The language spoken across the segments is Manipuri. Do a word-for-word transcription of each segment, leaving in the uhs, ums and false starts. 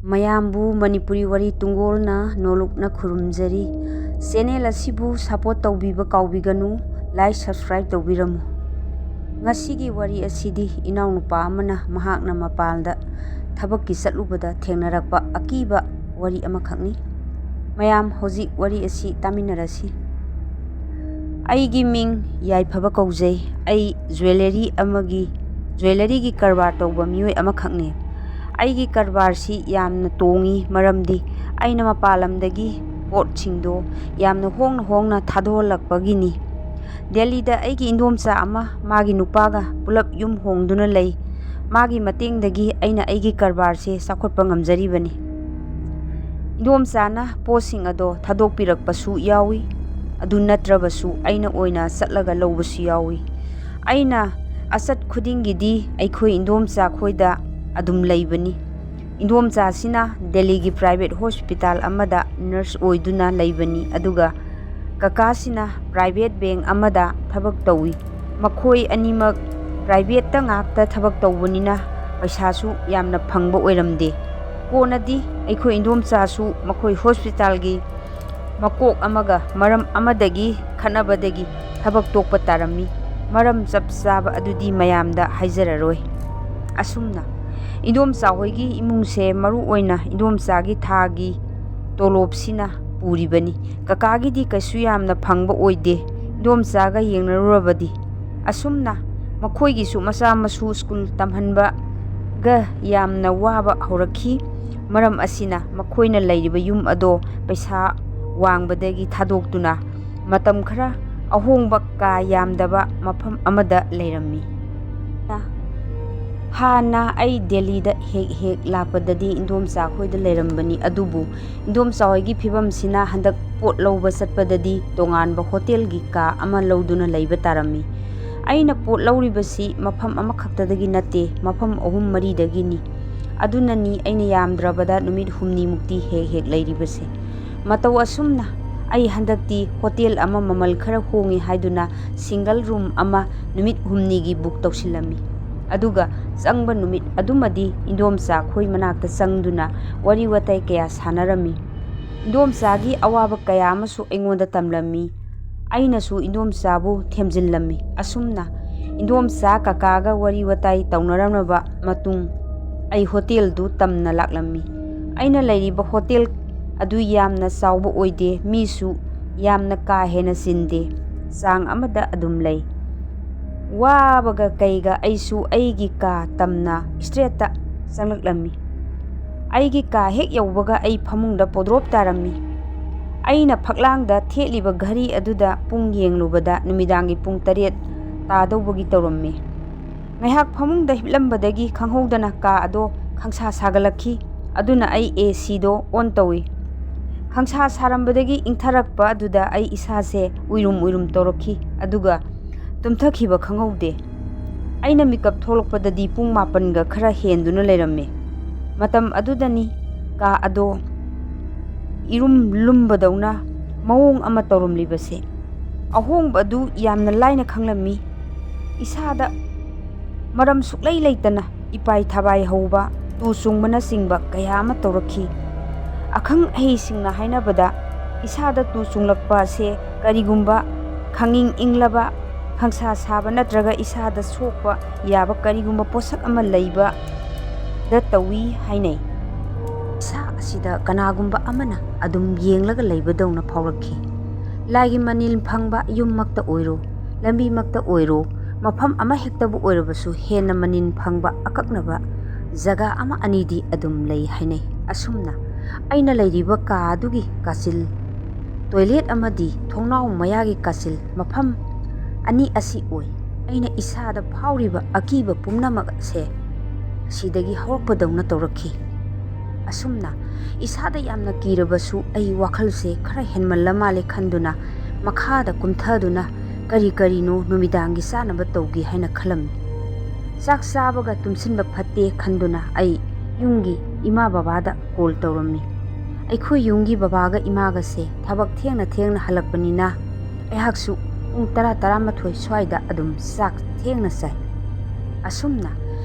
ꯃꯌꯥꯝꯕꯨ ꯃꯅꯤꯄꯨꯔꯤ ꯋꯥꯔꯤ ꯇꯨꯡꯒꯣꯜꯅ ꯅꯣꯂꯨꯛꯅ ꯈꯨꯔꯨꯝꯖꯔꯤ꯫ ꯆꯦꯅꯦꯜ ꯑꯁꯤꯕꯨ ꯁꯄꯣꯔꯠ ꯇꯧꯕꯤꯕ ꯀꯥꯎꯕꯤꯒꯅꯨ, ꯂꯥꯏꯛ, ꯁꯕꯁꯀ꯭ꯔꯥꯏꯕ ꯇꯧꯕꯤꯔꯝꯃꯨ꯫ ꯉꯁꯤꯒꯤ ꯋꯥꯔꯤ ꯑꯁꯤꯗꯤ ꯏꯅꯥꯎꯅꯨꯄꯥ ꯑꯃꯅ ꯃꯍꯥꯛꯅ ꯃꯄꯥꯟꯗ ꯊꯕꯛꯀꯤ ꯆꯠꯂꯨꯕꯗ ꯊꯦꯡꯅꯔꯛꯄ ꯑꯀꯤꯕ ꯋꯥꯔꯤ ꯑꯃꯈꯛꯅꯤ꯫ ꯃꯌꯥꯝ ꯍꯧꯖꯤꯛ ꯋꯥꯔꯤ ꯑꯁꯤ ꯇꯥꯃꯤꯟꯅꯔꯁꯤ꯫ ꯑꯩꯒꯤ ꯃꯤꯡ ꯌꯥꯏꯐꯕ ꯀꯧꯖꯩ꯫ ꯑꯩ ꯖ꯭ꯋꯦꯂꯔꯤ ꯑꯃꯒꯤ, ꯖ꯭ꯋꯦꯂꯔꯤꯒꯤ ꯀꯔꯕꯥꯔ ꯇꯧꯕ ꯃꯤꯑꯣꯏ ꯑꯃꯈꯛꯅꯤ꯫ ꯑꯩꯒꯤ ꯀꯔꯕꯥꯔꯁꯤ ꯌꯥꯝꯅ ꯇꯣꯡꯉꯤ, ꯃꯔꯝꯗꯤ ꯑꯩꯅ ꯃꯄꯥꯟ ꯂꯝꯗꯒꯤ ꯄꯣꯠꯁꯤꯡꯗꯣ ꯌꯥꯝꯅ ꯍꯣꯡꯅ ꯍꯣꯡꯅ ꯊꯥꯗꯣꯛꯍꯜꯂꯛꯄꯒꯤꯅꯤ꯫ ꯗꯦꯜꯂꯤꯗ ꯑꯩꯒꯤ ꯏꯟꯗꯣꯝꯆꯥ ꯑꯃ ꯃꯥꯒꯤ ꯅꯨꯄꯥꯒ ꯄꯨꯂꯞ ꯌꯨꯝ ꯍꯣꯡꯗꯨꯅ ꯂꯩ꯫ ꯃꯥꯒꯤ ꯃꯇꯦꯡꯗꯒꯤ ꯑꯩꯅ ꯑꯩꯒꯤ ꯀꯔꯕꯥꯔꯁꯦ ꯆꯥꯎꯈꯠꯄ ꯉꯝꯖꯔꯤꯕꯅꯤ꯫ ꯏꯟꯗꯣꯝꯆꯥꯅ ꯄꯣꯠꯁꯤꯡ ꯑꯗꯣ ꯊꯥꯗꯣꯛꯄꯤꯔꯛꯄꯁꯨ ꯌꯥꯎꯏ, ꯑꯗꯨ ꯅꯠꯇ꯭ꯔꯕꯁꯨ ꯑꯩꯅ ꯑꯣꯏꯅ ꯆꯠꯂꯒ ꯂꯧꯕꯁꯨ ꯌꯥꯎꯏ꯫ ꯑꯩꯅ ꯑꯆꯠ ꯈꯨꯗꯤꯡꯒꯤꯗꯤ ꯑꯩꯈꯣꯏ ꯏꯟꯗꯣꯝꯆꯥ ꯈꯣꯏꯗ ꯑꯗꯨꯝ ꯂꯩꯕꯅꯤ꯫ ꯏꯟꯗꯣꯝꯆꯥꯁꯤꯅ ꯗꯦꯜꯂꯤꯒꯤ ꯄ꯭ꯔꯥꯏꯚꯦꯠ ꯍꯣꯁꯄꯤꯇꯥꯜ ꯑꯃꯗ ꯅꯔꯁ ꯑꯣꯏꯗꯨꯅ ꯂꯩꯕꯅꯤ, ꯑꯗꯨꯒ ꯀꯀꯥꯁꯤꯅ ꯄ꯭ꯔꯥꯏꯚꯦꯠ ꯕꯦꯡ ꯑꯃꯗ ꯊꯕꯛ ꯇꯧꯏ꯫ ꯃꯈꯣꯏ ꯑꯅꯤꯃꯛ ꯄ꯭ꯔꯥꯏꯚꯦꯠꯇ ꯉꯥꯛꯇ ꯊꯕꯛ ꯇꯧꯕꯅꯤꯅ ꯄꯩꯁꯥꯁꯨ ꯌꯥꯝꯅ ꯐꯪꯕ ꯑꯣꯏꯔꯝꯗꯦ꯫ ꯀꯣꯟꯅꯗꯤ ꯑꯩꯈꯣꯏ ꯏꯟꯗꯣꯝꯆꯥꯁꯨ ꯃꯈꯣꯏ ꯍꯣꯁꯄꯤꯇꯥꯜꯒꯤ ꯃꯀꯣꯛ ꯑꯃꯒ ꯃꯔꯝ ꯑꯃꯗꯒꯤ ꯈꯠꯅꯕꯗꯒꯤ ꯊꯕꯛ ꯇꯣꯛꯄ ꯇꯥꯔꯝꯃꯤ꯫ ꯃꯔꯝ ꯆꯞ ꯆꯥꯕ ꯑꯗꯨꯗꯤ ꯃꯌꯥꯝꯗ ꯍꯥꯏꯖꯔꯔꯣꯏ꯫ ꯑꯁꯨꯝꯅ ꯏꯟꯗꯣꯝꯆꯥ ꯍꯣꯏꯒꯤ ꯏꯃꯨꯡꯁꯦ ꯃꯔꯨ ꯑꯣꯏꯅ ꯏꯟꯗꯣꯝꯆꯥꯒꯤ ꯊꯥꯒꯤ ꯇꯣꯂꯣꯞꯁꯤꯅ ꯄꯨꯔꯤꯕꯅꯤ꯫ ꯀꯀꯥꯒꯤꯗꯤ ꯀꯩꯁꯨ ꯌꯥꯝꯅ ꯐꯪꯕ ꯑꯣꯏꯗꯦ, ꯏꯟꯗꯣꯝꯆꯥꯒ ꯌꯦꯡꯅꯔꯨꯔꯕꯗꯤ꯫ ꯑꯁꯨꯝꯅ ꯃꯈꯣꯏꯒꯤꯁꯨ ꯃꯆꯥ ꯃꯁꯨ ꯁ꯭ꯀꯨꯜ ꯇꯝꯍꯟꯕꯒ ꯌꯥꯝꯅ ꯋꯥꯕ ꯍꯧꯔꯛꯈꯤ꯫ ꯃꯔꯝ ꯑꯁꯤꯅ ꯃꯈꯣꯏꯅ ꯂꯩꯔꯤꯕ ꯌꯨꯝ ꯑꯗꯣ ꯄꯩꯁꯥ ꯋꯥꯡꯕꯗꯒꯤ ꯊꯥꯗꯣꯛꯇꯨꯅ ꯃꯇꯝ ꯈꯔ ꯑꯍꯣꯡꯕ ꯀꯥ ꯌꯥꯝꯗꯕ ꯃꯐꯝ ꯑꯃꯗ ꯂꯩꯔꯝꯃꯤ꯫ ꯍꯥꯟꯅ ꯑꯩ ꯗꯦꯜꯂꯤꯗ ꯍꯦꯛ ꯍꯦꯛ ꯂꯥꯛꯄꯗꯗꯤ ꯏꯟꯗꯣꯝꯆꯥ ꯈꯣꯏꯗ ꯂꯩꯔꯝꯕꯅꯤ, ꯑꯗꯨꯕꯨ ꯏꯟꯗꯣꯝꯆꯥ ꯍꯣꯏꯒꯤ ꯐꯤꯕꯝꯁꯤꯅ ꯍꯟꯗꯛ ꯄꯣꯠ ꯂꯧꯕ ꯆꯠꯄꯗꯗꯤ ꯇꯣꯉꯥꯟꯕ ꯍꯣꯇꯦꯜꯒꯤ ꯀꯥ ꯑꯃ ꯂꯧꯗꯨꯅ ꯂꯩꯕ ꯇꯥꯔꯝꯃꯤ꯫ ꯑꯩꯅ ꯄꯣꯠ ꯂꯧꯔꯤꯕꯁꯤ ꯃꯐꯝ ꯑꯃꯈꯛꯇꯗꯒꯤ ꯅꯠꯇꯦ, ꯃꯐꯝ ꯑꯍꯨꯝ ꯃꯔꯤꯗꯒꯤꯅꯤ꯫ ꯑꯗꯨꯅꯅꯤ ꯑꯩꯅ ꯌꯥꯝꯗ꯭ꯔꯕꯗ ꯅꯨꯃꯤꯠ ꯍꯨꯝꯅꯤꯃꯨꯛꯇꯤ ꯍꯦꯛ ꯍꯦꯛ ꯂꯩꯔꯤꯕꯁꯦ꯫ ꯃꯇꯧ ꯑꯁꯨꯝꯅ ꯑꯩ ꯍꯟꯗꯛꯇꯤ ꯍꯣꯇꯦꯜ ꯑꯃ ꯃꯃꯜ ꯈꯔ ꯍꯣꯡꯉꯤ ꯍꯥꯏꯗꯨꯅ ꯁꯤꯡꯒꯜ ꯔꯨꯝ ꯑꯃ ꯅꯨꯃꯤꯠ ꯍꯨꯝꯅꯤꯒꯤ ꯕꯨꯛ ꯇꯧꯁꯤꯜꯂꯝꯃꯤ꯫ ꯑꯗꯨꯒ ꯆꯪꯕ ꯅꯨꯃꯤꯠ ꯑꯗꯨꯃꯗꯤ ꯏꯟꯗꯣꯝꯆꯥ ꯈꯣꯏ ꯃꯅꯥꯛꯇ ꯆꯪꯗꯨꯅ ꯋꯥꯔꯤ ꯋꯥꯇꯥꯏ ꯀꯌꯥ ꯁꯥꯟꯅꯔꯝꯃꯤ꯫ ꯏꯟꯗꯣꯝꯆꯥꯒꯤ ꯑꯋꯥꯕ ꯀꯌꯥ ꯑꯃꯁꯨ ꯑꯩꯉꯣꯟꯗ ꯇꯝꯂꯝꯃꯤ꯫ ꯑꯩꯅꯁꯨ ꯏꯟꯗꯣꯝꯆꯥꯕꯨ ꯊꯦꯝꯖꯤꯜꯂꯝꯃꯤ꯫ ꯑꯁꯨꯝꯅ ꯏꯟꯗꯣꯝꯆꯥ ꯀꯀꯥꯒ ꯋꯥꯔꯤ ꯋꯥꯇꯥꯏ ꯇꯧꯅꯔꯝꯂꯕ ꯃꯇꯨꯡ ꯑꯩ ꯍꯣꯇꯦꯜꯗꯨ ꯇꯝꯅ ꯂꯥꯛꯂꯝꯃꯤ꯫ ꯑꯩꯅ ꯂꯩꯔꯤꯕ ꯍꯣꯇꯦꯜ ꯑꯗꯨ ꯌꯥꯝꯅ ꯆꯥꯎꯕ ꯑꯣꯏꯗꯦ, ꯃꯤꯁꯨ ꯌꯥꯝꯅ ꯀꯥ ꯍꯦꯟꯅ ꯆꯤꯟꯗꯦ, ꯆꯥꯡ ꯑꯃꯗ ꯑꯗꯨꯝ ꯂꯩ꯫ ꯋꯥꯕꯒ ꯀꯩꯒ ꯑꯩꯁꯨ ꯑꯩꯒꯤ ꯀꯥ ꯇꯝꯅ ꯏꯁꯇ꯭ꯔꯦꯠꯇ ꯆꯪꯂꯛꯂꯝꯃꯤ꯫ ꯑꯩꯒꯤ ꯀꯥ ꯍꯦꯛ ꯌꯧꯕꯒ ꯑꯩ ꯐꯃꯨꯡꯗ ꯄꯣꯗ꯭ꯔꯣꯞ ꯇꯥꯔꯝꯃꯤ꯫ ꯑꯩꯅ ꯐꯛꯂꯥꯡꯗ ꯊꯦꯠꯂꯤꯕ ꯘꯔꯤ ꯑꯗꯨꯗ ꯄꯨꯡ ꯌꯦꯡꯂꯨꯕꯗ ꯅꯨꯃꯤꯗꯥꯡꯒꯤ ꯄꯨꯡ ꯇꯔꯦꯠ ꯇꯥꯗꯧꯕꯒꯤ ꯇꯧꯔꯝꯃꯤ꯫ ꯉꯥꯏꯍꯥꯛ ꯐꯃꯨꯡꯗ ꯍꯤꯞꯂꯝꯕꯗꯒꯤ ꯈꯪꯍꯧꯗꯅ ꯀꯥ ꯑꯗꯣ ꯈꯪꯁꯥ ꯁꯥꯒꯠꯂꯛꯈꯤ꯫ ꯑꯗꯨꯅ ꯑꯩ ꯑꯦ ꯁꯤꯗꯣ ꯑꯣꯟ ꯇꯧꯏ꯫ ꯈꯪꯁꯥ ꯁꯥꯔꯝꯕꯗꯒꯤ ꯏꯪꯊꯔꯛꯄ ꯑꯗꯨꯗ ꯑꯩ ꯏꯁꯥꯁꯦ ꯎꯏꯔꯨꯝ ꯎꯏꯔꯨꯝ ꯇꯧꯔꯛꯈꯤ, ꯑꯗꯨꯒ ꯇꯨꯝꯊꯈꯤꯕ ꯈꯪꯍꯧꯗꯦ꯫ ꯑꯩꯅ ꯃꯤꯀꯞ ꯊꯣꯛꯂꯛꯄꯗꯗꯤ ꯄꯨꯡ ꯃꯥꯄꯟꯒ ꯈꯔ ꯍꯦꯟꯗꯨꯅ ꯂꯩꯔꯝꯃꯦ꯫ ꯃꯇꯝ ꯑꯗꯨꯗꯅꯤ ꯀꯥ ꯑꯗꯣ ꯏꯔꯨꯝ ꯂꯨꯝꯕꯗꯧꯅ ꯃꯑꯣꯡ ꯑꯃ ꯇꯧꯔꯝꯂꯤꯕꯁꯦ꯫ ꯑꯍꯣꯡꯕ ꯑꯗꯨ ꯌꯥꯝꯅ ꯂꯥꯏꯅ ꯈꯪꯂꯝꯃꯤ꯫ ꯏꯁꯥꯗ ꯃꯔꯝ ꯁꯨꯛꯂꯩ ꯂꯩꯇꯅ ꯏꯄꯥꯏ ꯊꯥꯕꯥꯏ ꯍꯧꯕ, ꯇꯨ ꯆꯨꯡꯕꯅꯆꯤꯡꯕ ꯀꯌꯥ ꯑꯃ ꯇꯧꯔꯛꯈꯤ꯫ ꯑꯈꯪ ꯑꯍꯩꯁꯤꯡꯅ ꯍꯥꯏꯅꯕꯗ, ꯏꯁꯥꯗ ꯇꯨ ꯆꯨꯡꯂꯛꯄ ꯑꯁꯦ ꯀꯔꯤꯒꯨꯝꯕ ꯈꯪꯏꯪ ꯏꯪꯂꯕ, ꯈꯪꯁꯥ ꯁꯥꯕ ꯅꯠꯇ꯭ꯔꯒ ꯏꯁꯥꯗ ꯁꯣꯛꯄ ꯌꯥꯕ ꯀꯔꯤꯒꯨꯝꯕ ꯄꯣꯠꯁꯛ ꯑꯃ ꯂꯩꯕꯗ ꯇꯧꯏ ꯍꯥꯏꯅꯩ꯫ ꯏꯁꯥ ꯑꯁꯤꯗ ꯀꯅꯥꯒꯨꯝꯕ ꯑꯃꯅ ꯑꯗꯨꯝ ꯌꯦꯡꯂꯒ ꯂꯩꯕꯗꯧꯅ ꯐꯥꯎꯔꯛꯈꯤ꯫ ꯂꯥꯏꯒꯤ ꯃꯅꯤꯜ ꯐꯪꯕ ꯌꯨꯝꯃꯛꯇ ꯑꯣꯏꯔꯣ, ꯂꯝꯕꯤꯃꯛꯇ ꯑꯣꯏꯔꯣ, ꯃꯐꯝ ꯑꯃ ꯍꯦꯛꯇꯕꯨ ꯑꯣꯏꯔꯕꯁꯨ ꯍꯦꯟꯅ ꯃꯅꯤꯜ ꯐꯪꯕ ꯑꯀꯛꯅꯕ ꯖꯒꯥ ꯑꯃ ꯑꯅꯤꯗꯤ ꯑꯗꯨꯝ ꯂꯩ ꯍꯥꯏꯅꯩ꯫ ꯑꯁꯨꯝꯅ ꯑꯩꯅ ꯂꯩꯔꯤꯕ ꯀꯥ ꯑꯗꯨꯒꯤ ꯀꯥꯆꯤꯜ, ꯇꯣꯏꯂꯦꯠ ꯑꯃꯗꯤ ꯊꯣꯡꯅꯥꯎ ꯃꯌꯥꯒꯤ ꯀꯥꯆꯤꯜ ꯃꯐꯝ ꯑꯅꯤ ꯑꯁꯤ ꯑꯣꯏ꯫ ꯑꯩꯅ ꯏꯁꯥꯗ ꯐꯥꯎꯔꯤꯕ ꯑꯀꯤꯕ ꯄꯨꯝꯅꯃꯛ ꯑꯁꯦ ꯁꯤꯗꯒꯤ ꯍꯧꯔꯛꯄꯗꯧꯅ ꯇꯧꯔꯛꯈꯤ꯫ ꯑꯁꯨꯝꯅ ꯏꯁꯥꯗ ꯌꯥꯝꯅ ꯀꯤꯔꯕꯁꯨ ꯑꯩ ꯋꯥꯈꯜꯁꯦ ꯈꯔ ꯍꯦꯟꯃꯜꯂ ꯃꯥꯜꯂꯦ ꯈꯟꯗꯨꯅ ꯃꯈꯥꯗ ꯀꯨꯝꯊꯗꯨꯅ ꯀꯔꯤ ꯀꯔꯤꯅꯣ ꯅꯨꯃꯤꯗꯥꯡꯒꯤ ꯆꯥꯅꯕ ꯇꯧꯒꯦ ꯍꯥꯏꯅ ꯈꯜꯂꯝꯃꯤ꯫ ꯆꯥꯛ ꯆꯥꯕꯒ ꯇꯨꯝꯁꯤꯟꯕ ꯐꯠꯇꯦ ꯈꯟꯗꯨꯅ ꯑꯩ ꯌꯨꯝꯒꯤ ꯏꯃꯥ ꯕꯕꯥꯗ ꯀꯣꯜ ꯇꯧꯔꯝꯃꯤ꯫ ꯑꯩꯈꯣꯏ ꯌꯨꯝꯒꯤ ꯕꯕꯥꯒ ꯏꯃꯥꯒꯁꯦ ꯊꯕꯛ ꯊꯦꯡꯅ ꯊꯦꯡꯅ ꯍꯜꯂꯛꯄꯅꯤꯅ ꯑꯩꯍꯥꯛꯁꯨ ꯄꯨꯡ ꯇꯔꯥ, ꯇꯔꯥꯃꯥꯊꯣꯏ ꯁ꯭ꯋꯥꯏꯗ ꯑꯗꯨꯝ ꯆꯥꯛ ꯊꯦꯡꯅ ꯆꯥꯏ꯫ ꯑꯁꯨꯝꯅ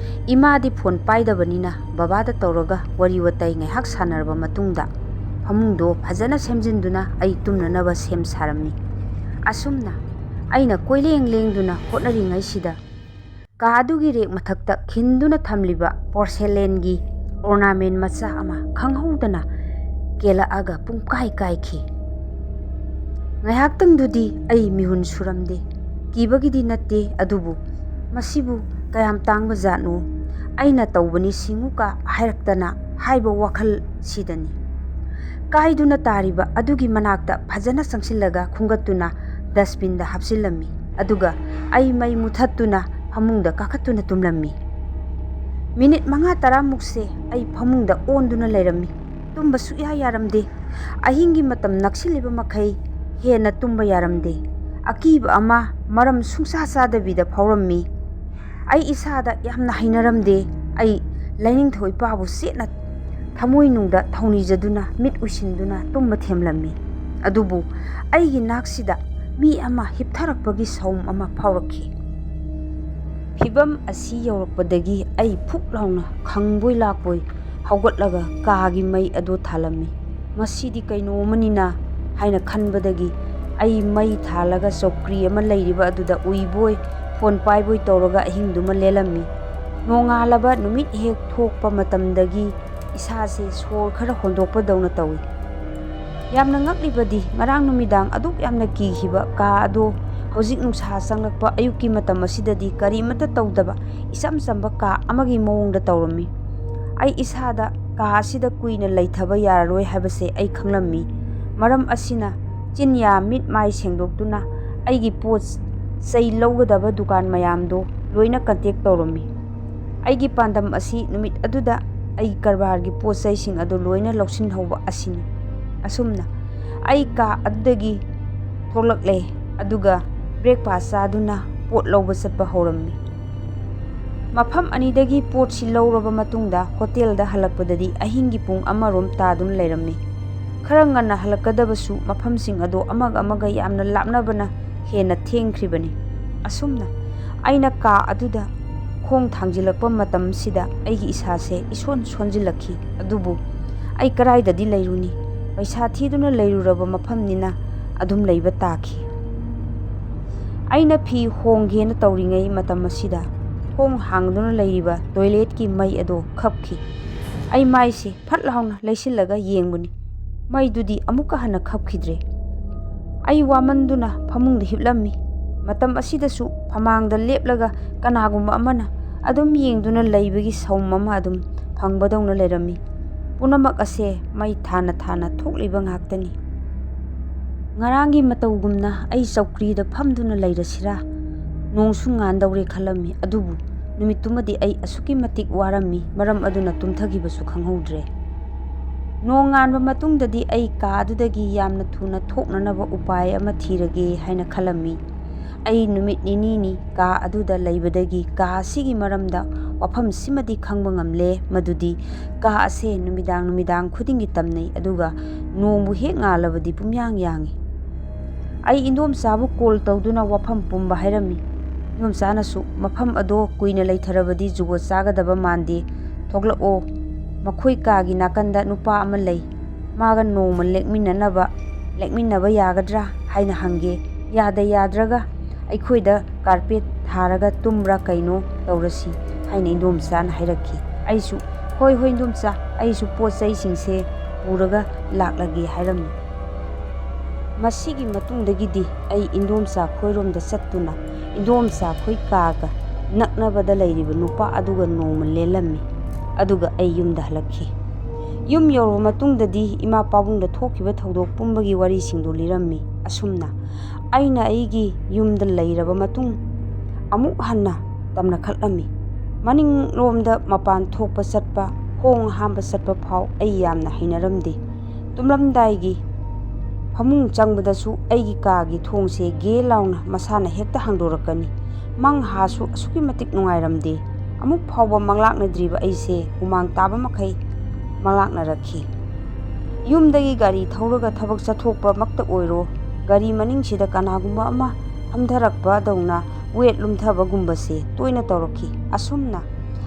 ꯏꯃꯥꯗꯤ ꯐꯣꯟ ꯄꯥꯏꯗꯕꯅꯤꯅ ꯕꯕꯥꯗ ꯇꯧꯔꯒ ꯋꯥꯔꯤ ꯋꯥꯇꯥꯏ ꯉꯥꯏꯍꯥꯛ ꯁꯥꯟꯅꯔꯕ ꯃꯇꯨꯡꯗ ꯐꯃꯨꯡꯗꯣ ꯐꯖꯅ ꯁꯦꯝꯖꯤꯟꯗꯨꯅ ꯑꯩ ꯇꯨꯝꯅꯅꯕ ꯁꯦꯝ ꯁꯥꯔꯝꯃꯤ꯫ ꯑꯁꯨꯝꯅ ꯑꯩꯅ ꯀꯣꯏꯂꯦꯡ ꯂꯦꯡꯗꯨꯅ ꯍꯣꯠꯅꯔꯤꯉꯩꯁꯤꯗ ꯀꯥ ꯑꯗꯨꯒꯤ ꯔꯦꯛ ꯃꯊꯛꯇ ꯈꯤꯟꯗꯨꯅ ꯊꯝꯂꯤꯕ ꯄꯣꯔꯁꯦꯂꯦꯟꯒꯤ ꯑꯣꯔꯅꯥꯃꯦꯟ ꯃꯆꯥ ꯑꯃ ꯈꯪꯍꯧꯗꯅ ꯀꯦꯜꯂꯛꯑꯒ ꯄꯨꯡꯀꯥꯏ ꯀꯥꯏꯈꯤ꯫ ꯉꯥꯏꯍꯥꯛꯇꯪꯗꯨꯗꯤ ꯑꯩ ꯃꯤꯍꯨꯟ ꯁꯨꯔꯝꯗꯦ꯫ ꯀꯤꯕꯒꯤꯗꯤ ꯅꯠꯇꯦ, ꯑꯗꯨꯕꯨ ꯃꯁꯤꯕꯨ ꯀꯌꯥꯝ ꯇꯥꯡꯕ ꯖꯥꯠꯅꯣ? ꯑꯩꯅ ꯇꯧꯕꯅꯤ ꯁꯤꯡꯉꯨꯀ ꯍꯥꯏꯔꯛꯇꯅ ꯍꯥꯏꯕ ꯋꯥꯈꯜꯁꯤꯗꯅꯤ꯫ ꯀꯥꯏꯗꯨꯅ ꯇꯥꯔꯤꯕ ꯑꯗꯨꯒꯤ ꯃꯅꯥꯛꯇ ꯐꯖꯅ ꯆꯪꯁꯤꯜꯂꯒ ꯈꯨꯝꯒꯠꯇꯨꯅ ꯗꯁꯕꯤꯟꯗ ꯍꯥꯞꯆꯤꯜꯂꯝꯃꯤ꯫ ꯑꯗꯨꯒ ꯑꯩ ꯃꯩ ꯃꯨꯊꯠꯇꯨꯅ ꯐꯃꯨꯡꯗ ꯀꯥꯈꯠꯇꯨꯅ ꯇꯨꯝꯂꯝꯃꯤ꯫ ꯃꯤꯅꯤꯠ ꯃꯉꯥ ꯇꯔꯥꯃꯨꯛꯁꯦ ꯑꯩ ꯐꯃꯨꯡꯗ ꯑꯣꯟꯗꯨꯅ ꯂꯩꯔꯝꯃꯤ꯫ ꯇꯨꯝꯕ ꯁꯨꯛꯌꯥ ꯌꯥꯔꯝꯗꯦ꯫ ꯑꯍꯤꯡꯒꯤ ꯃꯇꯝ ꯅꯛꯁꯤꯜꯂꯤꯕ ꯃꯈꯩ ꯍꯦꯟꯅ ꯇꯨꯝꯕ ꯌꯥꯔꯝꯗꯦ꯫ ꯑꯀꯤꯕ ꯑꯃ ꯃꯔꯝ ꯁꯨꯡꯁꯥ ꯆꯥꯗꯕꯤꯗ ꯐꯥꯎꯔꯝꯃꯤ꯫ ꯑꯩ ꯏꯁꯥꯗ ꯌꯥꯝꯅ ꯍꯩꯅꯔꯝꯗꯦ꯫ ꯑꯩ ꯂꯥꯏꯅꯤꯡꯊꯧ ꯏꯄꯥꯕꯨ ꯆꯦꯠꯅ ꯊꯃꯣꯏꯅꯨꯡꯗ ꯊꯧꯅꯤꯖꯗꯨꯅ ꯃꯤꯠ ꯎꯏꯁꯤꯟꯗꯨꯅ ꯇꯨꯝꯕ ꯊꯦꯝꯂꯝꯃꯤ꯫ ꯑꯗꯨꯕꯨ ꯑꯩꯒꯤ ꯅꯥꯛꯁꯤꯗ ꯃꯤ ꯑꯃ ꯍꯤꯞꯊꯔꯛꯄꯒꯤ ꯁꯥꯎꯝ ꯑꯃ ꯐꯥꯎꯔꯛꯈꯤ꯫ ꯐꯤꯚꯝ ꯑꯁꯤ ꯌꯧꯔꯛꯄꯗꯒꯤ ꯑꯩ ꯐꯨꯛ ꯂꯥꯎꯅ ꯈꯪꯕꯣꯏ ꯂꯥꯛꯄꯣꯏ ꯍꯧꯒꯠꯂꯒ ꯀꯥꯒꯤ ꯃꯩ ꯑꯗꯨ ꯊꯥꯜꯂꯝꯃꯤ꯫ "ꯃꯁꯤꯗꯤ ꯀꯩꯅꯣ ꯑꯃꯅꯤꯅ" ꯍꯥꯏꯅ ꯈꯟꯕꯗꯒꯤ ꯑꯩ ꯃꯩ ꯊꯥꯜꯂꯒ ꯆꯧꯀ꯭ꯔꯤ ꯑꯃ ꯂꯩꯔꯤꯕ ꯑꯗꯨꯗ ꯎꯏꯕꯣꯏ ꯐꯣꯟ ꯄꯥꯏꯕꯣꯏ ꯇꯧꯔꯒ ꯑꯍꯤꯡꯗꯨꯃ ꯂꯦꯜꯂꯝꯃꯤ꯫ ꯅꯣꯡꯉꯥꯜꯂꯕ ꯅꯨꯃꯤꯠ ꯍꯦꯛ ꯊꯣꯛꯄ ꯃꯇꯝꯗꯒꯤ ꯏꯁꯥꯁꯦ ꯁꯣꯔ ꯈꯔ ꯍꯣꯟꯗꯣꯛꯄꯗꯧꯅ ꯇꯧꯏ꯫ ꯌꯥꯝꯅ ꯉꯛꯂꯤꯕꯗꯤ ꯉꯔꯥꯡ ꯅꯨꯃꯤꯗꯥꯡ ꯑꯗꯨꯛ ꯌꯥꯝꯅ ꯀꯤꯈꯤꯕ ꯀꯥ ꯑꯗꯣ ꯍꯧꯖꯤꯛ ꯅꯨꯡꯁꯥ ꯆꯪꯂꯛꯄ ꯑꯌꯨꯛꯀꯤ ꯃꯇꯝ ꯑꯁꯤꯗꯗꯤ ꯀꯔꯤꯃꯠꯇ ꯇꯧꯗꯕ ꯏꯆꯝ ꯆꯝꯕ ꯀꯥ ꯑꯃꯒꯤ ꯃꯑꯣꯡꯗ ꯇꯧꯔꯝꯃꯤ꯫ ꯑꯩ ꯏꯁꯥꯗ ꯀꯥ ꯑꯁꯤꯗ ꯀꯨꯏꯅ ꯂꯩꯊꯕ ꯌꯥꯔꯔꯣꯏ ꯍꯥꯏꯕꯁꯦ ꯑꯩ ꯈꯪꯂꯝꯃꯤ꯫ ꯃꯔꯝ ꯑꯁꯤꯅ ꯆꯤꯟꯌꯥ ꯃꯤꯠ ꯃꯥꯏ ꯁꯦꯡꯗꯣꯛꯇꯨꯅ ꯑꯩꯒꯤ ꯄꯣꯠ ꯆꯩ ꯂꯧꯒꯗꯕ ꯗꯨꯀꯥꯟ ꯃꯌꯥꯝꯗꯣ ꯂꯣꯏꯅ ꯀꯟꯇꯦꯛ ꯇꯧꯔꯝꯃꯤ꯫ ꯑꯩꯒꯤ ꯄꯥꯟꯗꯝ ꯑꯁꯤ ꯅꯨꯃꯤꯠ ꯑꯗꯨꯗ ꯑꯩꯒꯤ ꯀꯔꯕꯥꯔꯒꯤ ꯄꯣꯠ ꯆꯩꯁꯤꯡ ꯑꯗꯨ ꯂꯣꯏꯅ ꯂꯧꯁꯤꯟꯍꯧꯕ ꯑꯁꯤꯅꯤ꯫ ꯑꯁꯨꯝꯅ ꯑꯩ ꯀꯥ ꯑꯗꯨꯗꯒꯤ ꯊꯣꯛꯂꯛꯂꯦ, ꯑꯗꯨꯒ ꯕ꯭ꯔꯦꯛꯐꯥꯁ ꯆꯥꯗꯨꯅ ꯄꯣꯠ ꯂꯧꯕ ꯆꯠꯄ ꯍꯧꯔꯝꯃꯤ꯫ ꯃꯐꯝ ꯑꯅꯤꯗꯒꯤ ꯄꯣꯠꯁꯤ ꯂꯧꯔꯕ ꯃꯇꯨꯡꯗ ꯍꯣꯇꯦꯜꯗ ꯍꯜꯂꯛꯄꯗꯗꯤ ꯑꯍꯤꯡꯒꯤ ꯄꯨꯡ ꯑꯃꯔꯣꯝ ꯇꯥꯗꯨꯅ ꯂꯩꯔꯝꯃꯤ꯫ ꯈꯔ ꯉꯟꯅ ꯍꯜꯂꯛꯀꯗꯕꯁꯨ ꯃꯐꯝꯁꯤꯡ ꯑꯗꯣ ꯑꯃꯒ ꯑꯃꯒ ꯌꯥꯝꯅ ꯂꯥꯞꯅꯕꯅ ꯍꯦꯟꯅ ꯊꯦꯡꯈ꯭ꯔꯤꯕꯅꯤ꯫ ꯑꯁꯨꯝꯅ ꯑꯩꯅ ꯀꯥ ꯑꯗꯨꯗ ꯈꯣꯡ ꯊꯥꯡꯖꯤꯜꯂꯛꯄ ꯃꯇꯝꯁꯤꯗ ꯑꯩꯒꯤ ꯏꯁꯥꯁꯦ ꯏꯁꯣꯟ ꯁꯣꯟꯖꯤꯜꯂꯛꯈꯤ꯫ ꯑꯗꯨꯕꯨ ꯑꯩ ꯀꯔꯥꯏꯗꯗꯤ ꯂꯩꯔꯨꯅꯤ? ꯄꯩꯁꯥ ꯊꯤꯗꯨꯅ ꯂꯩꯔꯨꯔꯕ ꯃꯐꯝꯅꯤꯅ ꯑꯗꯨꯝ ꯂꯩꯕ ꯇꯥꯈꯤ꯫ ꯑꯩꯅ ꯐꯤ ꯍꯣꯡꯒꯦꯅ ꯇꯧꯔꯤꯉꯩ ꯃꯇꯝ ꯑꯁꯤꯗ ꯊꯣꯡ ꯍꯥꯡꯗꯨꯅ ꯂꯩꯔꯤꯕ ꯇꯣꯏꯂꯦꯠꯀꯤ ꯃꯩ ꯑꯗꯣ ꯈꯞꯈꯤ꯫ ꯑꯩ ꯃꯥꯏꯁꯦ ꯐꯠ ꯂꯥꯎꯅ ꯂꯩꯁꯤꯜꯂꯒ ꯌꯦꯡꯕꯅꯤ꯫ ꯃꯩꯗꯨꯗꯤ ꯑꯃꯨꯛꯀ ꯍꯟꯅ ꯈꯞꯈꯤꯗ꯭ꯔꯦ꯫ ꯑꯩ ꯋꯥꯃꯟꯗꯨꯅ ꯐꯃꯨꯡꯗ ꯍꯤꯞꯂꯝꯃꯤ꯫ ꯃꯇꯝ ꯑꯁꯤꯗꯁꯨ ꯐꯃꯥꯡꯗ ꯂꯦꯞꯂꯒ ꯀꯅꯥꯒꯨꯝꯕ ꯑꯃꯅ ꯑꯗꯨꯝ ꯌꯦꯡꯗꯨꯅ ꯂꯩꯕꯒꯤ ꯁꯥꯎꯝ ꯑꯃ ꯑꯗꯨꯝ ꯐꯪꯕꯗꯧꯅ ꯂꯩꯔꯝꯃꯤ꯫ ꯄꯨꯝꯅꯃꯛ ꯑꯁꯦ ꯃꯩ ꯊꯥꯅ ꯊꯥꯅ ꯊꯣꯛꯂꯤꯕ ꯉꯥꯛꯇꯅꯤ꯫ ꯉꯔꯥꯡꯒꯤ ꯃꯇꯧꯒꯨꯝꯅ ꯑꯩ ꯆꯧꯀ꯭ꯔꯤꯗ ꯐꯝꯗꯨꯅ ꯂꯩꯔꯁꯤꯔꯥ? ꯅꯣꯡꯁꯨ ꯉꯥꯟꯗꯧꯔꯦ ꯈꯜꯂꯝꯃꯤ, ꯑꯗꯨꯕꯨ ꯅꯨꯃꯤꯠꯇꯨꯃꯗꯤ ꯑꯩ ꯑꯁꯨꯛꯀꯤ ꯃꯇꯤꯛ ꯋꯥꯔꯝꯃꯤ, ꯃꯔꯝ ꯑꯗꯨꯅ ꯇꯨꯝꯊꯈꯤꯕꯁꯨ ꯈꯪꯍꯧꯗ꯭ꯔꯦ꯫ ꯅꯣꯡ ꯉꯥꯟꯕ ꯃꯇꯨꯡꯗꯗꯤ ꯑꯩ ꯀꯥ ꯑꯗꯨꯗꯒꯤ ꯌꯥꯝꯅ ꯊꯨꯅ ꯊꯣꯛꯅꯅꯕ ꯎꯄꯥꯏ ꯑꯃ ꯊꯤꯔꯒꯦ ꯍꯥꯏꯅ ꯈꯜꯂꯝꯃꯤ꯫ ꯑꯩ ꯅꯨꯃꯤꯠ ꯅꯤꯅꯤꯅꯤ ꯀꯥ ꯑꯗꯨꯗ ꯂꯩꯕꯗꯒꯤ ꯀꯥ ꯑꯁꯤꯒꯤ ꯃꯔꯝꯗ ꯋꯥꯐꯝꯁꯤꯃꯗꯤ ꯈꯪꯕ ꯉꯝꯂꯦ, ꯃꯗꯨꯗꯤ ꯀꯥ ꯑꯁꯦ ꯅꯨꯃꯤꯗꯥꯡ ꯅꯨꯃꯤꯗꯥꯡ ꯈꯨꯗꯤꯡꯒꯤ ꯇꯝꯅꯩ, ꯑꯗꯨꯒ ꯅꯣꯡꯕꯨ ꯍꯦꯛ ꯉꯥꯜꯂꯕꯗꯤ ꯄꯨꯝꯌꯥꯡ ꯌꯥꯡꯏ꯫ ꯑꯩ ꯏꯟꯗꯣꯝꯆꯥꯕꯨ ꯀꯣꯜ ꯇꯧꯗꯨꯅ ꯋꯥꯐꯝ ꯄꯨꯝꯕ ꯍꯥꯏꯔꯝꯃꯤ꯫ ꯏꯟꯗꯣꯝꯆꯥꯅꯁꯨ, "ꯃꯐꯝ ꯑꯗꯣ ꯀꯨꯏꯅ ꯂꯩꯊꯔꯕꯗꯤ ꯖꯨꯒꯣꯠ ꯆꯥꯒꯗꯕ ꯃꯥꯟꯗꯦ, ꯊꯣꯛꯂꯛꯑꯣ, ꯃꯈꯣꯏ ꯀꯥꯒꯤ ꯅꯥꯀꯟꯗ ꯅꯨꯄꯥ ꯑꯃ ꯂꯩ, ꯃꯥꯒ ꯅꯣꯡꯃ ꯂꯦꯛꯃꯤꯟꯅꯅꯕ, ꯂꯦꯛꯃꯤꯟꯅꯕ ꯌꯥꯒꯗ꯭ꯔꯥ ꯍꯥꯏꯅ ꯍꯪꯒꯦ, ꯌꯥꯗ ꯌꯥꯗ꯭ꯔꯒ ꯑꯩꯈꯣꯏꯗ ꯀꯥꯔꯄꯦꯠ ꯊꯥꯔꯒ ꯇꯨꯝꯕ꯭ꯔꯥ ꯀꯩꯅꯣ ꯇꯧꯔꯁꯤ" ꯍꯥꯏꯅ ꯏꯟꯗꯣꯝꯆꯥꯅ ꯍꯥꯏꯔꯛꯈꯤ꯫ ꯑꯩꯁꯨ, "ꯍꯣꯏ ꯍꯣꯏ ꯏꯟꯗꯣꯝꯆꯥ, ꯑꯩꯁꯨ ꯄꯣꯠ ꯆꯩꯁꯤꯡꯁꯦ ꯄꯨꯔꯒ ꯂꯥꯛꯂꯒꯦ" ꯍꯥꯏꯔꯝꯃꯤ꯫ ꯃꯁꯤꯒꯤ ꯃꯇꯨꯡꯗꯒꯤꯗꯤ ꯑꯩ ꯏꯟꯗꯣꯝꯆꯥ ꯈꯣꯏꯔꯣꯝꯗ ꯆꯠꯇꯨꯅ ꯏꯟꯗꯣꯝꯆꯥ ꯈꯣꯏ ꯀꯥꯒ ꯅꯛꯅꯕꯗ ꯂꯩꯔꯤꯕ ꯅꯨꯄꯥ ꯑꯗꯨꯒ ꯅꯣꯡꯃ ꯂꯦꯜꯂꯝꯃꯤ, ꯑꯗꯨꯒ ꯑꯩ ꯌꯨꯝꯗ ꯍꯜꯂꯛꯈꯤ꯫ ꯌꯨꯝ ꯌꯧꯔꯕ ꯃꯇꯨꯡꯗꯗꯤ ꯏꯃꯥ ꯄꯥꯕꯨꯡꯗ ꯊꯣꯛꯈꯤꯕ ꯊꯧꯗꯣꯛ ꯄꯨꯝꯕꯒꯤ ꯋꯥꯔꯤꯁꯤꯡꯗꯨ ꯂꯤꯔꯝꯃꯤ꯫ ꯑꯁꯨꯝꯅ ꯑꯩꯅ ꯑꯩꯒꯤ ꯌꯨꯝꯗ ꯂꯩꯔꯕ ꯃꯇꯨꯡ ꯑꯃꯨꯛ ꯍꯟꯅ ꯇꯝꯅꯈꯠꯂꯝꯃꯤ꯫ ꯃꯅꯤꯡꯂꯣꯝꯗ ꯃꯄꯥꯟ ꯊꯣꯛꯄ ꯆꯠꯄ, ꯈꯣꯡ ꯍꯥꯝꯕ ꯆꯠꯄ ꯐꯥꯎ ꯑꯩ ꯌꯥꯝꯅ ꯍꯩꯅꯔꯝꯗꯦ꯫ ꯇꯨꯝꯂꯝꯗꯥꯏꯒꯤ ꯐꯃꯨꯡ ꯆꯪꯕꯗꯁꯨ ꯑꯩꯒꯤ ꯀꯥꯒꯤ ꯊꯣꯡꯁꯦ ꯒꯦ ꯂꯥꯎꯅ ꯃꯁꯥꯅ ꯍꯦꯛꯇ ꯍꯥꯡꯗꯣꯔꯛꯀꯅꯤ꯫ ꯃꯪ ꯍꯥꯁꯨ ꯑꯁꯨꯛꯀꯤ ꯃꯇꯤꯛ ꯅꯨꯡꯉꯥꯏꯔꯝꯗꯦ꯫ ꯑꯃꯨꯛ ꯐꯥꯎꯕ ꯃꯪꯂꯥꯛꯅꯗ꯭ꯔꯤꯕ ꯑꯩꯁꯦ ꯍꯨꯃꯥꯡ ꯇꯥꯕ ꯃꯈꯩ ꯃꯪꯂꯥꯛꯅꯔꯛꯈꯤ꯫ ꯌꯨꯝꯗꯒꯤ ꯒꯥꯔꯤ ꯊꯧꯔꯒ ꯊꯕꯛ ꯆꯠꯊꯣꯛꯄꯃꯛꯇ ꯑꯣꯏꯔꯣ, ꯒꯥꯔꯤ ꯃꯅꯤꯡꯁꯤꯗ ꯀꯅꯥꯒꯨꯝꯕ ꯑꯃ ꯐꯝꯊꯔꯛꯄꯗꯧꯅ ꯋꯦꯠ ꯂꯨꯝꯊꯕꯒꯨꯝꯕꯁꯦ ꯇꯣꯏꯅ ꯇꯧꯔꯛꯈꯤ꯫ ꯑꯁꯨꯝꯅ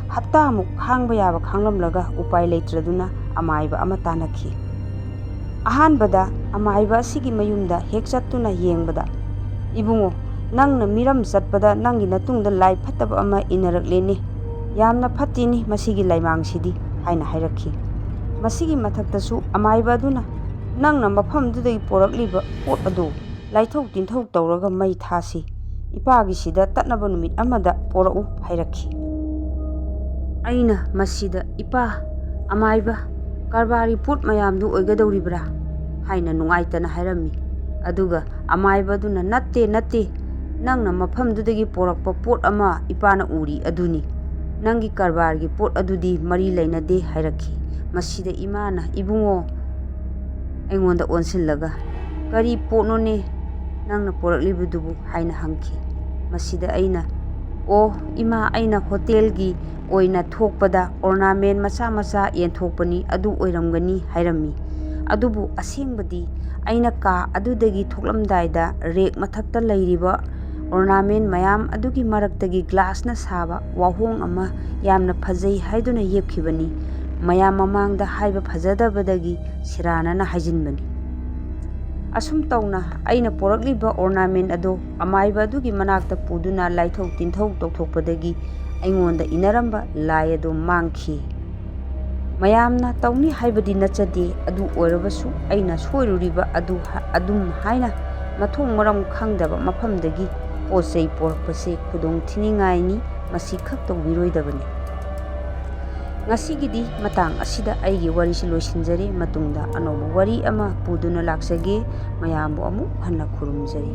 ꯍꯞꯇꯥꯃꯨꯛ ꯈꯥꯡꯕ ꯌꯥꯕ ꯈꯥꯡꯂꯝꯂꯒ ꯎꯄꯥꯏ ꯂꯩꯇ꯭ꯔꯗꯨꯅ ꯑꯃꯥꯏꯕ ꯑꯃ ꯇꯥꯟꯅꯈꯤ꯫ ꯑꯍꯥꯟꯕꯗ ꯑꯃꯥꯏꯕ ꯑꯁꯤꯒꯤ ꯃꯌꯨꯝꯗ ꯍꯦꯛ ꯆꯠꯇꯨꯅ ꯌꯦꯡꯕꯗ, "ꯏꯕꯨꯡꯉꯣ, ꯅꯪꯅ ꯃꯤꯔꯝ ꯆꯠꯄꯗ ꯅꯪꯒꯤ ꯅꯇꯨꯡꯗ ꯂꯥꯏ ꯐꯠꯇꯕ ꯑꯃ ꯏꯟꯅꯔꯛꯂꯦꯅꯦ꯫ ꯌꯥꯝꯅ ꯐꯠꯇꯦꯅꯦ ꯃꯁꯤꯒꯤ ꯂꯥꯏꯃꯥꯡꯁꯤꯗꯤ" ꯍꯥꯏꯅ ꯍꯥꯏꯔꯛꯈꯤ꯫ ꯃꯁꯤꯒꯤ ꯃꯊꯛꯇꯁꯨ ꯑꯃꯥꯏꯕ ꯑꯗꯨꯅ, "ꯅꯪꯅ ꯃꯐꯝꯗꯨꯗꯒꯤ ꯄꯣꯔꯛꯂꯤꯕ ꯄꯣꯠ ꯑꯗꯨ ꯂꯥꯏꯊꯧ ꯇꯤꯟꯊꯧ ꯇꯧꯔꯒ ꯃꯩ ꯊꯥꯁꯤ꯫ ꯏꯄꯥꯒꯤꯁꯤꯗ ꯇꯠꯅꯕ ꯅꯨꯃꯤꯠ ꯑꯃꯗ ꯄꯣꯔꯛꯎ" ꯍꯥꯏꯔꯛꯈꯤ꯫ ꯑꯩꯅ ꯃꯁꯤꯗ, "ꯏꯄꯥ, ꯑꯃꯥꯏꯕ, ꯀꯔꯕꯥꯔꯒꯤ ꯄꯣꯠ ꯃꯌꯥꯝꯗꯨ ꯑꯣꯏꯒꯗꯧꯔꯤꯕ꯭ꯔꯥ?" ꯍꯥꯏꯅ ꯅꯨꯡꯉꯥꯏꯇꯅ ꯍꯥꯏꯔꯝꯃꯤ꯫ ꯑꯗꯨꯒ ꯑꯃꯥꯏꯕ ꯑꯗꯨꯅ, "ꯅꯠꯇꯦ, ꯅꯠꯇꯦ, ꯅꯪꯅ ꯃꯐꯝꯗꯨꯗꯒꯤ ꯄꯣꯔꯛꯄ ꯄꯣꯠ ꯑꯃ ꯏꯄꯥꯅ ꯎꯔꯤ ꯑꯗꯨꯅꯤ꯫ ꯅꯪꯒꯤ ꯀꯔꯕꯥꯔꯒꯤ ꯄꯣꯠ ꯑꯗꯨꯗꯤ ꯃꯔꯤ ꯂꯩꯅꯗꯦ" ꯍꯥꯏꯔꯛꯈꯤ꯫ ꯃꯁꯤꯗ ꯏꯃꯥꯅ, "ꯏꯕꯨꯡꯉꯣ," ꯑꯩꯉꯣꯟꯗ ꯑꯣꯟꯁꯤꯜꯂꯒ, "ꯀꯔꯤ ꯄꯣꯠꯅꯣꯅꯦ ꯅꯪꯅ ꯄꯣꯔꯛꯂꯤꯕꯗꯨꯕꯨ?" ꯍꯥꯏꯅ ꯍꯪꯈꯤ꯫ ꯃꯁꯤꯗ ꯑꯩꯅ, "ꯑꯣ ꯏꯃꯥ, ꯑꯩꯅ ꯍꯣꯇꯦꯜꯒꯤ ꯑꯣꯏꯅ ꯊꯣꯛꯄꯗ ꯑꯣꯔꯅꯥꯃꯦꯟ ꯃꯆꯥ ꯃꯆꯥ ꯌꯦꯟꯊꯣꯛꯄꯅꯤ, ꯑꯗꯨ ꯑꯣꯏꯔꯝꯒꯅꯤ" ꯍꯥꯏꯔꯝꯃꯤ꯫ ꯑꯗꯨꯕꯨ ꯑꯁꯦꯡꯕꯗꯤ ꯑꯩꯅ ꯀꯥ ꯑꯗꯨꯗꯒꯤ ꯊꯣꯛꯂꯝꯗꯥꯏꯗ ꯔꯦꯛ ꯃꯊꯛꯇ ꯂꯩꯔꯤꯕ ꯑꯣꯔꯅꯥꯃꯦꯟ ꯃꯌꯥꯝ ꯑꯗꯨꯒꯤ ꯃꯔꯛꯇꯒꯤ ꯒ꯭ꯂꯥꯁꯅ ꯁꯥꯕ ꯋꯥꯍꯣꯡ ꯑꯃ ꯌꯥꯝꯅ ꯐꯖꯩ ꯍꯥꯏꯗꯨꯅ ꯌꯦꯞꯈꯤꯕꯅꯤ꯫ ꯃꯌꯥꯝ ꯃꯃꯥꯡꯗ ꯍꯥꯏꯕ ꯐꯖꯗꯕꯗꯒꯤ ꯁꯤꯔꯥꯟꯅꯅ ꯍꯥꯏꯖꯤꯟꯕꯅꯤ꯫ ꯑꯁꯨꯝ ꯇꯧꯅ ꯑꯩꯅ ꯄꯣꯔꯛꯂꯤꯕ ꯑꯣꯔꯅꯥꯃꯦꯟ ꯑꯗꯨ ꯑꯃꯥꯏꯕ ꯑꯗꯨꯒꯤ ꯃꯅꯥꯛꯇ ꯄꯨꯗꯨꯅ ꯂꯥꯏꯊꯧ ꯇꯤꯟꯊꯧ ꯇꯧꯊꯣꯛꯄꯗꯒꯤ ꯑꯩꯉꯣꯟꯗ ꯏꯟꯅꯔꯝꯕ ꯂꯥꯏ ꯑꯗꯨ ꯃꯥꯡꯈꯤ꯫ ꯃꯌꯥꯝꯅ ꯇꯧꯅꯤ ꯍꯥꯏꯕꯗꯤ ꯅꯠꯆꯗꯦ, ꯑꯗꯨ ꯑꯣꯏꯔꯕꯁꯨ ꯑꯩꯅ ꯁꯣꯏꯔꯨꯔꯤꯕ ꯑꯗꯨ ꯍ-, ꯑꯗꯨꯝ ꯍꯥꯏꯅ ꯃꯊꯣꯡ ꯃꯔꯝ ꯈꯪꯗꯕ ꯃꯐꯝꯗꯒꯤ ꯄꯣꯠ ꯆꯩ ꯄꯣꯔꯛꯄꯁꯦ ꯈꯨꯗꯣꯡ ꯊꯤꯅꯤꯡꯉꯥꯏꯅꯤ, ꯃꯁꯤ ꯈꯛ ꯇꯧꯕꯤꯔꯣꯏꯗꯕꯅꯤ꯫ ꯉꯁꯤꯒꯤꯗꯤ ꯃꯇꯥꯡ ꯑꯁꯤꯗ ꯑꯩꯒꯤ ꯋꯥꯔꯤꯁꯤ ꯂꯣꯏꯁꯤꯟꯖꯔꯦ꯫ ꯃꯇꯨꯡꯗ ꯑꯅꯧꯕ ꯋꯥꯔꯤ ꯑꯃ ꯄꯨꯗꯨꯅ ꯂꯥꯛꯆꯒꯦ꯫ ꯃꯌꯥꯝꯕꯨ ꯑꯃꯨꯛ ꯍꯟꯅ ꯈꯨꯔꯨꯝꯖꯔꯤ꯫